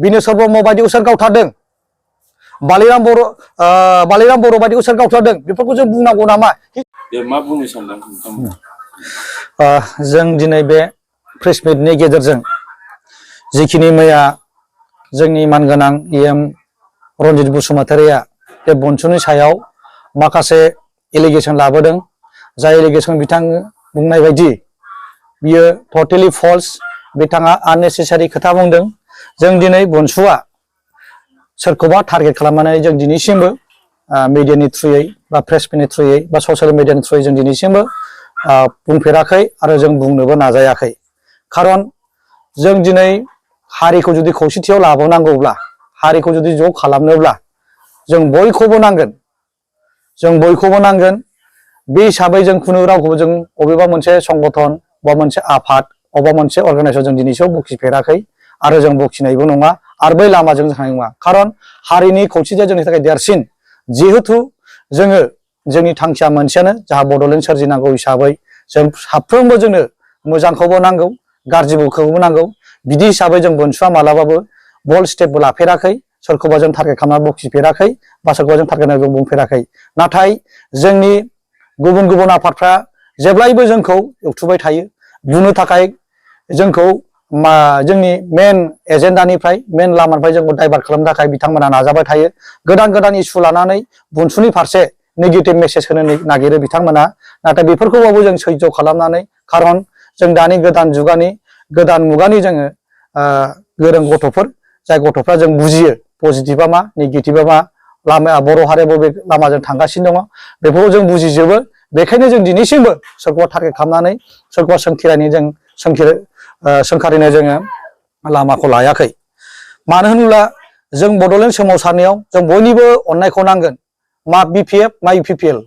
बिनेश्वर ब्रह्म बायदिखौ सोर गावथारदों बालिराम बर' बायदिखौ सोर गावथारदों बेफोरखौ जों बुंनांगौ नामा दे मा बुंनो सानदों नोंथां जों दिनै बे प्रेस मिटनि गेजेरजों जिखिनि मैया जोंनि मानगोनां EM रनजित बसुमतारिया बे बनसुनि सायाव माखासे एलिगेसन लाबोदों जाय एलिगेसन बिथां बुंनाय बायदि बियो टटेलि फल्स बिथाङा आननेसेसारि खोथा बुंदों जों दिनै बनसुआ सोरखौबा टारगेट खालामनानै जों दिनैसिमबो मिडियानि थ्रुयै बा प्रेस मिटनि थ्रुयै बा ससियेल मिडियानि थ्रुयै जों दिनैसिमबो बुंफेराखै आरो जों बुंनोबो नाजायाखै खारन जों दिनै हारिखौ जुदि खौसेथियाव लाबोनांगौब्ला हारिखौ जुदि ज' खालामनोब्ला जों बयखौबो नांगोन बे हिसाबै जों खुनु रावखौबो जों अबेबा मोनसे संगठन बा मोनसे आफाद अबेबा मोनसे अर्गानाइजेसन जों दिनैसिम बखिफेराखै आरो जों बखिनायबो नङा आरो बै लामाजों थांनाय नङा खारन हारिनि खौसेथिया जोंनि थाखाय देरसिन जिहेतु जोङो जोंनि थांखिया मोनसेयानो जाहा बड'लेण्ड सोरजिनांगौ हिसाबै जों साफ्रोमबो जोंनो मोजांखौबो नांगौ गाज्रिखौबो नांगौ बिदि हिसाबै जों बनसुआ मालाबाबो बल्ड स्टेपबो लाफेराखै सोरखौबा जों टारगेट खालामना बखिफेराखै बा सोरखौबा जों टारगेट खालामना बुंफेराखै नाथाय जोंनि गुबुन गुबुन आफादफ्रा जेब्लायबो जोंखौ एवथुबाय थायो बुंनो थाखाय जोंखौ जोंनि मेन एजेन्डानिफ्राय मेन लामानिफ्राय जोंखौ डाइभार्ट खालामनो थाखाय बिथांमोना नाजाबाय थायो गोदान गोदान इस्यु लानानै बनसुनि फारसे नेगेटिभ मेसेज होनो नागिरो बिथांमोना नाथाय बेफोरखौबाबो जों सैज्य खालामनानै खारन जों दानि गोदान मुगानि जोङो गोरों गथ'फोर जाय गथ'फ्रा जों बुजियो पजिटिभा मा नेगेटिभा मा लामाया बर' हारिया बबे लामाजों थांगासिनो दङ बेफोरखौ जों बुजिजोबो बेखायनो जों दिनैसिमबो सोरखौबा टारगेट खालामनानै सोरखौबा सोंखारिनो जोङो लामाखौ लायाखै मानो होनोब्ला जों बड'लेण्ड सोमावसारनायाव जों बयनिबो अननायखौ नांगोन मा BPF मा UPPL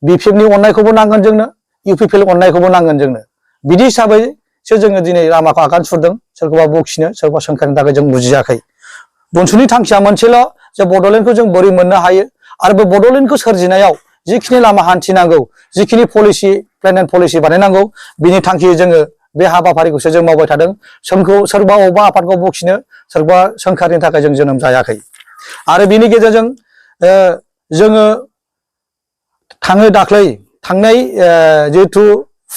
BPFनि अननायखौबो नांगोन जोंनो UPPL अननायखौबो नांगोन जोंनो बिदि हिसाबैसो जोङो दिनै लामाखौ आगान सुरदों सोरखौबा बखिनो सोरखौबा सोंखारिनो थाखाय जों बुजियाखै बनसुनि थांखिया मोनसेल' जे बड'लेण्डखौ जों बोरै मोननो हायो आरो बे बड'लेण्डखौ सोरजिनायाव जिखिनि लामा हान्थिनांगौ जिखिनि पलिसि प्लेन एन्ड पलिसि बानायनांगौ बिनि थांखियै जोङो बे हाबाफारिखौसो जों मावबाय थादों सोरबा अबेबा आफादखौ बखिनो सोरबा सोंखारिनो थाखाय जों जोनोम जायाखै आरो बिनि गेजेरजों जोङो दाख्लै थांनाय जिहेथु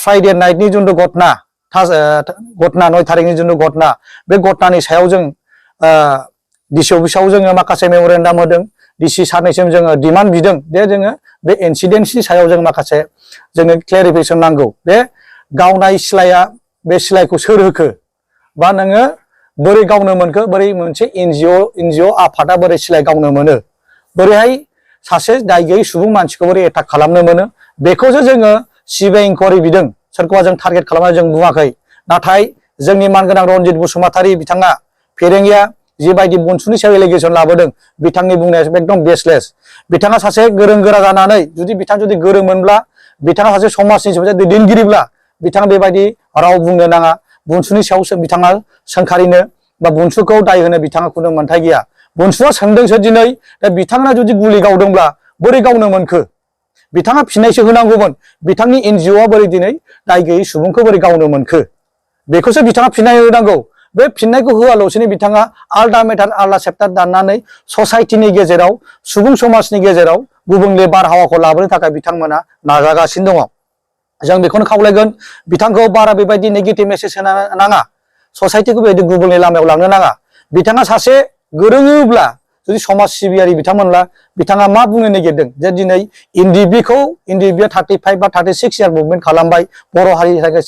फ्राइडे नाइटनि जिथु घटना 9 थारिखनि जिथु घटना बे घटनानि सायाव जों डिसि अफिसाव जोङो माखासे मेम'रेन्डाम होदों डिसि सारनिसिम जोङो डिमान्ड बिदों जे जोङो बे इन्सिडेन्टनि सायाव जों माखासे जोङो क्लेरिफिकेसन नांगौ बे गावनाय सिलाया बे सिलायखौ सोर होखो बा नोङो बोरै गावनो मोनखो बोरै मोनसे एनजिअ आफादा बोरै सिलाय गावनो मोनो बोरैहाय सासे दाय गैयै सुबुं मानसिखौ बोरै एटाक खालामनो मोनो बेखौसो जोङो सिबिआइ इनकुवारि बिदों सोरखौबा जों टारगेट खालामनानै जों बुङाखै नाथाय जोंनि मानगोनां रनजित बसुमतारि बिथाङा फेरेंगिया जिबायदि बनसुनि सायाव एलिगेसन लाबोदों बिथांनि बुंनाया एकदम बेसलेस बिथाङा सासे गोरों गोरा जानानै बिथाङा जुदि गोरोंमोनब्ला बिथाङा सासे समाजनि सासे दैदेनगिरिब्ला बिथाङा बेबायदि राव बुंनो नाङा बनसुनि सायावसो बिथाङा सोंखारिनो बा बनसुखौ दाय होनो बिथाङा खुनु मोन्थाय गैया बनसुआ सोंदोंसो दिनै दा बिथाङा जुदि गुलि गावदोंब्ला बोरै गावनो मोनखो बिथाङा फिननायसो होनांगौमोन बिथांनि एनजिअआ बोरै दिनै दाय गैयै सुबुंखौ बोरै गावनो मोनखो बेखौसो बिथाङा फिननाय होनांगौ बे फिननायखौ होआल'सेनो बिथाङा आलदा मेटार आलदा चेप्टार दाननानै ससाइटिनि गेजेराव सुबुं समाजनि गेजेराव गुबुंले बारहावाखौ लाबोनो थाखाय बिथांमोना नाजागासिनो दङ जों बेखौनो खावलायगोन बिथांखौ बारा बेबायदि नेगेटिभ मेसेज होनो नाङा ससाइटिखौ बेबायदि गुबुंले लामायाव लांनो नाङा बिथाङा सासे गोरोङोब्ला जुदि समाज सिबियारि बिथांमोनब्ला बिथाङा मा बुंनो नागिरदों जे दिनै एनडिएफबिआ 35 बा 36 इयार मुभमेन्ट खालामबाय बर' हारिनि थाखाय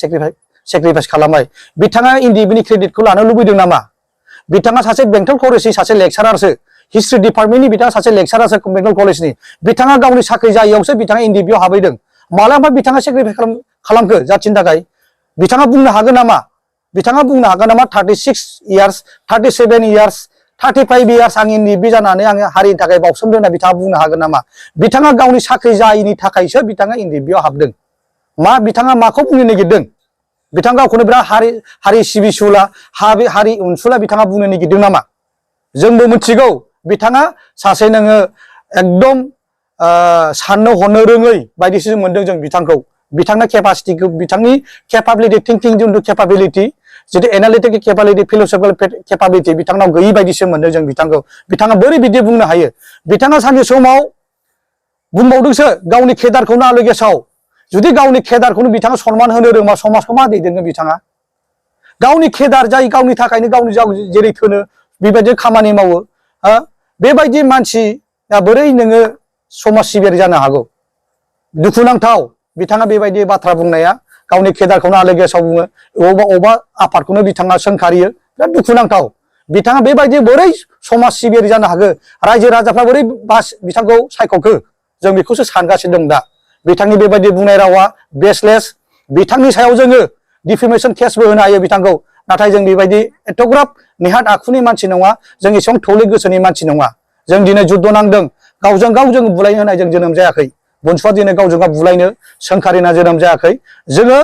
सेक्रिफाइस खालामबाय बिथाङा एनडिएफबिनि क्रेडिटखौ लानो लुबैदों नामा बिथाङा सासे बेंटल कलेजनि सासे लेक्सारारसो हिस्ट्रि डिपार्टमेन्टनि बिथाङा सासे लेक्सारारसो बेंटल कलेजनि बिथाङा गावनि साख्रि जायैयावसो बिथाङा एनडिएफबिआव हाबहैदों मालाबा बिथाङा सेक्रिफाइस खालामखो जाथिनि थाखाय बिथाङा बुंनो हागोन नामा 36 इयार्स 37 इयार्स 35 इयार्स आं एनडिएफबि जानानै आङो हारिनि थाखाय बावसोमदों होनना बिथाङा बुंनो हागोन नामा बिथाङा गावनि साख्रि जायैनि थाखायसो बिथाङा एनडिएफबिआव हाबदों बिथाङा माखौ बुंनो नागिरदों बिथाङा गावखौनो बिराद हारि सिबिसुला हारि अनसुला बिथाङा बुंनो नागिरदों नामा जोंबो मिथिगौ बिथाङा सासे नोङो एकदम साननो हनो रोङै बायदिसो मोनदों जों बिथांखौ बिथांनि केपासिटिखौ बिथांनि केपाबिलिटि थिंकिं जिथु केपाबिलिटि जुदि एनालिटिकेल केपाबिलिटि फिलसफिकेल केपाबिलिटि बिथांनाव गैयि बायदिसो मोनदों जों बिथांखौ बिथाङा बोरै बिदि बुंनो हायो बिथाङा सानसे समाव बुंबावदोंसो गावनि केदारखौनो आलो गेसाव जुदि गावनि केदारखौनो बिथाङा सनमान होनो रोङा समाजखौ मा दैदेनगोन बिथाङा गावनि केदार जाय गावनि थाखायनो गावनि जेरै थोनो बेबायदि खामानि मावो बेबायदि मानसिया बोरै नोङो समाज सिबियारि जानो हागौ दुखुनांथाव बिथाङा बेबायदि बाथ्रा बुंनाया गावनि केदारखौनो आलो गेसाव बुङो अबा आफादखौनो बिथाङा सोंखारियो बिराद दुखुनांथाव बिथाङा बेबायदि बोरै समाज सिबियारि जानो हागौ रायजो राजाफ्रा बोरै बिथांखौ सायख'खो जों बेखौसो सानगासिनो दं दा बिथांनि बेबायदि बुंनाय रावा बेसलेस बिथांनि सायाव जोङो डिफेमेशन केसबो होनो हायो बिथांखौ नाथाय जों बेबायदि एथ'ग्राब नेहाथ आखुनि मानसि नङा जों एसेबां थौले गोसोनि मानसि नङा जों दिनै जुद्ध नांदों गावजों गाव जों बुलायनो होनाय जों जोनोम जायाखै बनसुआ दिनै गावजों गाव बुलायनो सोंखारिना जोनोम जायाखै जोङो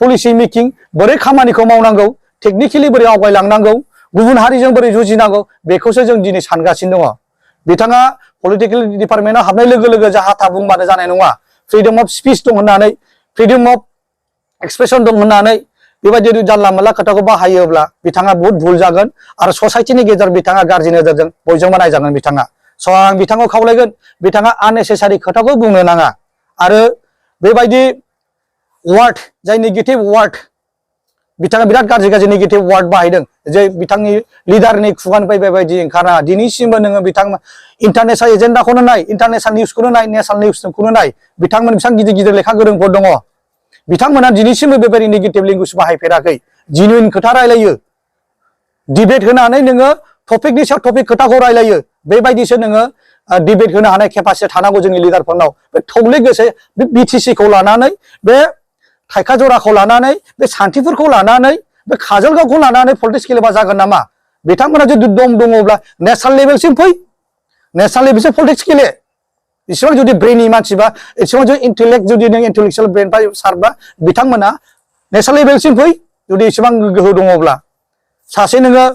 पलिसि मेकिं बोरै खामानिखौ मावनांगौ टेकनिकेलि बोरै आवगायलांनांगौ गुबुन हारिजों बोरै जुजिनांगौ बेखौसो जों दिनै सानगासिनो दङ बिथाङा पलिटिकेल डिपार्टमेन्टआव हाबनाय लोगो लोगो जाहा था बुंबानो जानाय नङा फ्रिडम अफ स्पिच दं होननानै फ्रिडम अफ एक्सप्रेसन दं होननानै बेबायदि जानला मोनला खोथाखौ बाहायोब्ला बिथाङा बहुत भुल जागोन आरो ससाइटिनि गेजेराव बिथाङा गाज्रि नोजोरजों बयजोंबो नायजागोन बिथाङा स' आं बिथांखौ खावलायगोन बिथाङा आननेसेसारि खोथाखौ बुंनो नाङा आरो बेबायदि वार्ड जाय नेगेटिभ वार्ड बिथाङा बिराद गाज्रि नेगेटिभ वार्ड बाहायदों जे बिथांनि लिडारनि खुगानिफ्राय बेबायदि ओंखारा दिनैसिमबो नोङो बिथांमोन इन्टारनेशनेल एजेन्डाखौनो नाय इन्टारनेशनेल निउसखौनो नाय नेसनेल निउसखौनो नाय बिथांमोन बेसेबां गिदिर गिदिर लेखा गोरोंफोर दङ बिथांमोना दिनैसिमबो बेबायदि नेगेटिभ लेंगुवेज बाहायफेराखै जिनुइन खोथा रायलायो डिबेट होनानै नोङो टपिकनि सायाव टपिक खोथाखौ रायलायो बेबायदिसो नोङो डिबेट होनो हानाय केपासिटि थानांगौ जोंनि लिडारफोरनाव बे थौले गोसो बे बिटिसिखौ लानानै बे थाइखा जराखौ लानानै बे सान्थिफोरखौ लानानै बे काजलगावखौ लानानै पलिटिक्स गेलेबा जागोन नामा बिथांमोना जुदि दम दङब्ला नेसनेल लेभेलसिम फै नेसनेल लेभेलसिम पलिटिक्स गेले इसेबां जुदि ब्रेननि मानसिबा इसेबां जुदि इन्टेलेक्ट जुदि नों इन्टेलेक्सुयेल ब्रेन सारबा बिथांमोना नेसनेल लेभेलसिम फै जुदि इसेबां गोहो दङब्ला सासे नोङो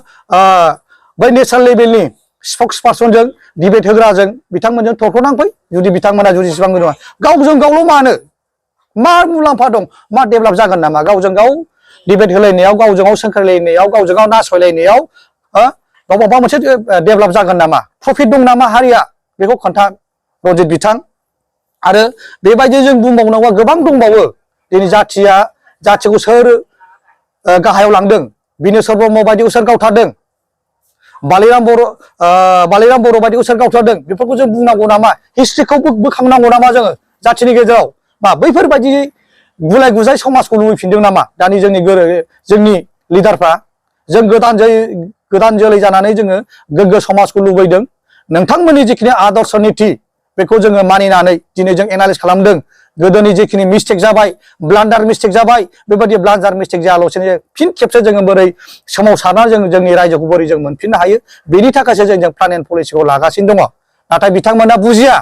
बै नेसनेल लेभेलनि स्पक्स पार्सनजों डिबेट होग्राजों बिथांमोनजों थरख'नांफै जुदि बिथांमोना जुदि इसेबां नङा गावजों गावल' मानो मा मुलाम्फा दं मा डेभेलप जागोन नामा गावजों गाव डिबेट होलायनायाव गावजों गाव सोंखारलायनायाव गावजों गाव नासयलायनायाव माबा मोनसे डेभेलप जागोन नामा प्रफिट दं नामा हारिया बेखौ खोन्था रनजित बिथां आरो बेबायदि जों बुंबावनांगौआ गोबां दंबावो दिनै जाथिखौ सोर गाहायाव लांदों बिनेश ब्रह्म बायदिखौ सोर गावथारदों बालिराम बर' बायदिखौ सोर गावथारदों बेफोरखौ जों बुंनांगौ नामा हिस्ट्रिखौ बोखांनांगौ नामा जोङो जाथिनि गेजेराव मा बैफोरबायदि गुलाय गुजाय समाजखौ लुबैफिनदों नामा दानि जोंनि लिडारफ्रा जों गोदान जोलै जानानै जोङो गोग्गो समाजखौ लुबैदों नोंथांमोननि जिखिनि आदर्श नीति बेखौ जोङो मानिनानै दिनै जों एनालाइज खालामदों गोदोनि जिखिनि मिस्टेक जाबाय ब्लान्डार मिस्टेक जाबाय बेबायदि ब्लान्डार मिस्टेक जायाल'सेनो फिन खेबसे जोङो बोरै सोमावसारनानै जों जोंनि रायजोखौ बोरै जों मोनफिननो हायो बेनि थाखायसो जों प्लान एन्ड पलिसिखौ लागासिनो दङ नाथाय बिथांमोना बुजिया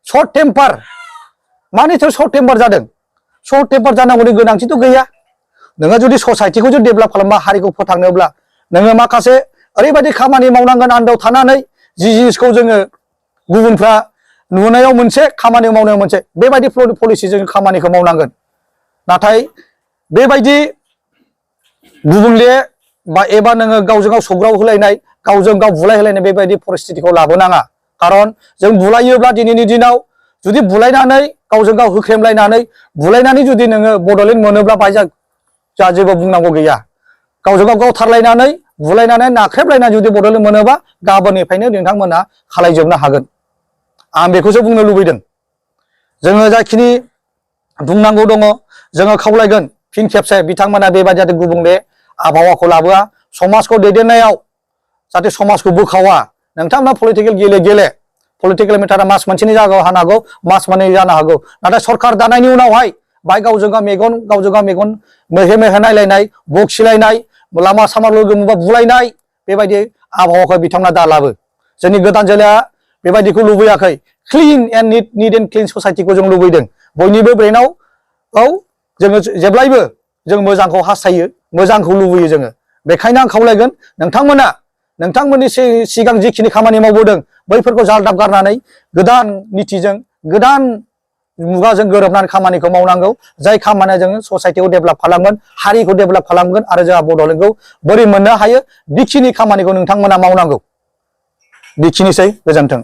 सर्ट टेम्पार मानि थाखाय सर्ट टेम्पार जादों सर्ट टेम्पार जानांगौनि गोनांथिथ' गैया नोङो जुदि ससाइटिखौ जुदि डेभेलप खालामबा हारिखौ फोथांनोब्ला नोङो माखासे ओरैबायदि खामानि मावनांगोन आन्दोआव थानानै जि जिनिसखौ जोङो गुबुनफ्रा नुनायाव मोनसे खामानि मावनायाव मोनसे बेबायदि पलिसिजों खामानिखौ मावनांगोन नाथाय बेबायदि गुबुंले एबा नोङो गावजों गाव सौग्राव होलायनाय गावजों गाव बुलाय होलायनाय बेबायदि परिस्थितिखौ लाबोनाङा खारन जों बुलायोब्ला दिनैनि दिनाव जुदि बुलायनानै गावजों गाव होख्रेमलायनानै जुदि नोङो बड'लेण्ड मोनोब्ला बाहाय जा जेबो बुंनांगौ गैया गावजों गाव गावथारलायनानै बुलायनानै नाख्रेबलायनानै जुदि बड'लेण्ड मोनोबा गाबोननिफ्रायनो नोंथांमोना खालायजोबनो हागोन आं बेखौसो बुंनो लुबैदों जोङो जाखिनि बुंनांगौ दङ जोङो खावलायगोन फिन खेबसे बिथांमोना बेबायदि जाहाथे गुबुंले आबहावाखौ लाबोआ समाजखौ दैदेननायाव जाहाथे समाजखौ बोखावा नोंथांमोना पलिटिकेल गेले पलिटिकेल मेटारा मास मोनसेनि जानो हागौ मास मोननै जानो हागौ नाथाय सरकार दानायनि उनावहाय बाय गावजों गाव मेगन मेहे नायलायनाय बखिलायनाय लामा सामा लोगो मोनबा बुलायनाय बेबायदि आबहावाखौ बिथांमोना दालाबो जोंनि गोदान जोलैया बेबायदिखौ लुबैयाखै clean and neat and clean ससाइटिखौ जों लुबैदों बयनिबो ब्रेनाव जोङो जेब्लायबो जों मोजांखौ हास्थायो मोजांखौ लुबैयो जोङो बेखायनो आं खावलायगोन नोंथांमोननि सिगां जिखिनि खामानि मावबोदों बैफोरखौ जालदाब गारनानै गोदान नितिजों गोदान मुगाजों गोरोबनानै खामानिखौ मावनांगौ जाय खामानिया जों ससाइटिखौ डेभेलप खालामगोन हारिखौ डेभेलप खालामगोन आरो जोंहा बड'लेण्डखौ बोरै मोननो हायो बेखिनि खामानिखौ नोंथांमोना मावनांगौ बेखिनिसै गोजोन्थों